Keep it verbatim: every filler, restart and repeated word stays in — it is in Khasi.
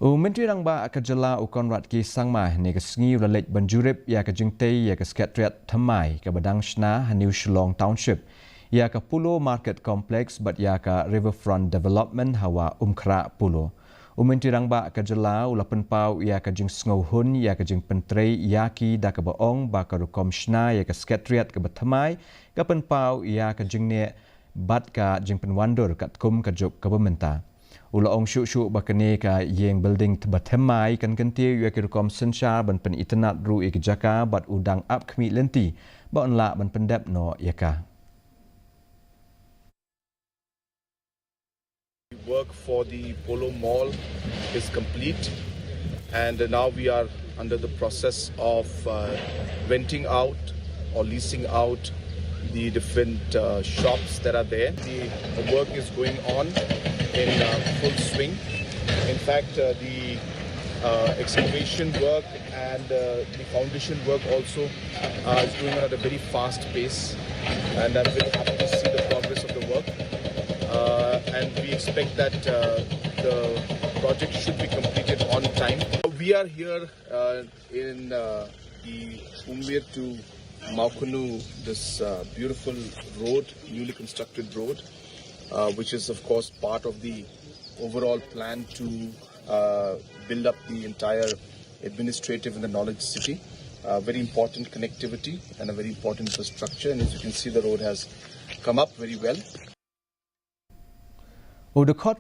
U Myntri Rangbah ka jylla u Conrad K Sangma hynne ka sngi u la leit ban jurip ïa ka jingtei ïa ka Secretariat thymmai kaba dang shna ha New Shillong Township, ïa ka Polo Market Complex bad ïa ka Riverfront Development hawa Umkhrah Polo. U Myntri Rangbah ka jylla u la pynpaw ïa ka jingsngewhun ïa ka jingpyntrei ïa ki da kaba ong ba ka rukom shna ïa ka Secretariat kaba thymmai ka pynpaw ïa ka jingneh bad ka jingpynwandur katkum ka juk kaba mynta. U la ong shuh shuh ba kane ka ïing building ba thymmai kan kyntiew ïa ki rukom synshar ban pynitynnad ruh ïa ki jaka bad u dang ap khmih lynti ba un lah ban pyndep noh ïa ka. Work for the Polo Mall is complete, and now we are under the process of uh, renting out or leasing out the different uh, shops that are there. The work is going on in uh, full swing. In fact, uh, the uh, excavation work and uh, the foundation work also uh, is going on at a very fast pace, and I'm very happy to see the progress of the work. Uh, and we expect that uh, the project should be completed on time. We are here uh, in uh, the Umir to Mawkhanu, this uh, beautiful road, newly constructed road, uh, which is, of course, part of the overall plan to uh, build up the entire administrative and the knowledge city. Uh, very important connectivity and a very important infrastructure. And as you can see, the road has come up very well. U dkhot